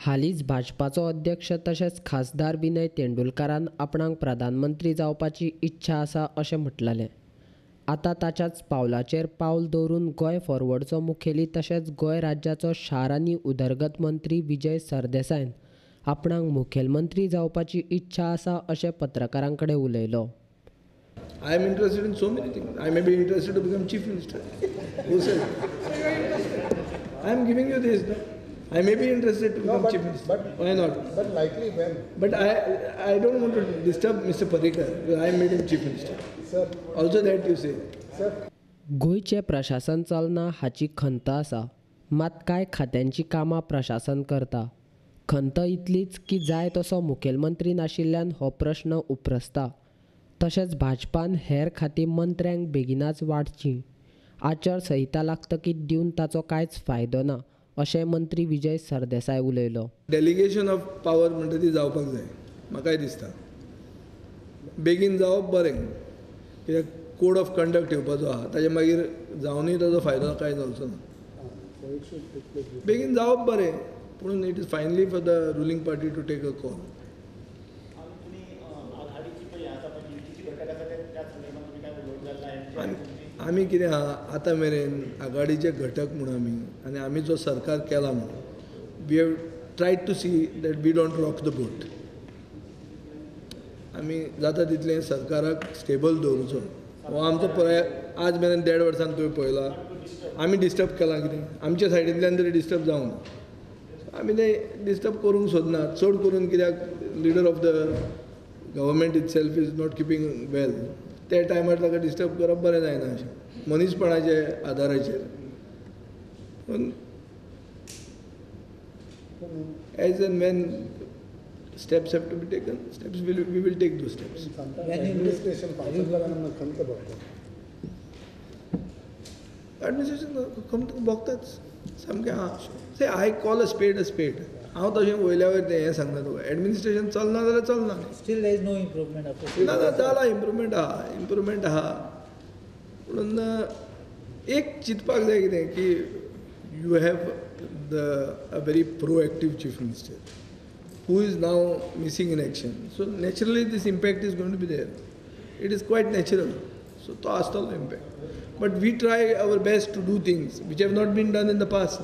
हालींच भाजपाचो अध्यक्ष तशेंच खासदार विनय तेंडुलकारान आपणाक प्रधानमंत्री जावपाची इच्छा आसा अशें म्हटलें. आतां ताच्याच पावलाचेर पावल दवरून गोंय फॉरवर्डचो मुखेली तशेंच गोंय राज्याचो शार आनी उदरगत मंत्री विजय सरदेसायन आपणाक मुखेलमंत्री जावपाची इच्छा आसा अशें पत्रकारां कडेन उलयलो. I am interested in so many things. I may be interested to become chief minister. Who says? I am giving you this. No? I may be interested to become chief minister. But, why not? But likely when? But I don't want to disturb Mr. Parrikar because I made him chief minister. Sir. Also that you say. Sir. गोंयचें प्रशासन चलना हाची खंत आसा, मात कांय खात्यांची कामां प्रशासन करता. खंत इतलीच की जाय तसो मुखेलमंत्री नाशिल्ल्यान हो प्रश्न उप्रासता. तशेंच भाजपान हेर खातीं मंत्र्यांक बेगिनाच वाडचीं. आचारसंहिता लागतकीच दिवन ताचो कांयच फायदो ना अशें मंत्री विजय सरदेसाय उलयलो. डेलिगेशन ऑफ पावर म्हणटा ती जावपाक जाय, म्हाकाय दिसता बेगीन जावप बरें, कित्याक कोड ऑफ कंडक्ट येवपाचो आहा, ताजे मागीर जावनूय ताजो फायदो कांय जावचो ना. बेगीन जावप बरें, पूण it is finally for the ruling party to take a call. आमी कितें आहा आतां मेरेन आघाडीचे घटक म्हूण आमी आनी आमी जो सरकार केला म्हूण we have tried to see that we don't rock the boat. आमी जाता तितलें सरकाराक स्टेबल दवरुचो हो आमचो प्रयास. आज मेरेन 1.5 वर्सान तुवें पळयला आमी डिस्टर्ब केलां कितें, आमच्या सायडींतल्यान तरी डिस्टर्ब जावंक ना. आमी तें डिस्टर्ब करूंक सोदना, चड करून कित्याक leader of the government itself is not keeping well. त्या टायमार ताका डिस्टर्ब करप बरें जायना अशें मनीसपणाचे आदाराचेर. पूण as and when steps have to be taken, steps we will take those steps. Administration खंत भोगताच सामकें आहा. See I call a spade a spade. हांव तशें वयल्या वयर तें हें सांगना तुका, एडमिनिस्ट्रेशन चलना जाल्यार चलना. Still there is no improvement. ना ना जाला इम्प्रुवमेंट आहा, इम्प्रुवमेंट आहा. पूण एक चिंतपाक जाय कितें की you have the a very proactive chief minister who is now missing in action. So naturally this impact is going to be there. It is quite natural. So तो आसतलो impact. But we try our best to do things which have not been done in the past.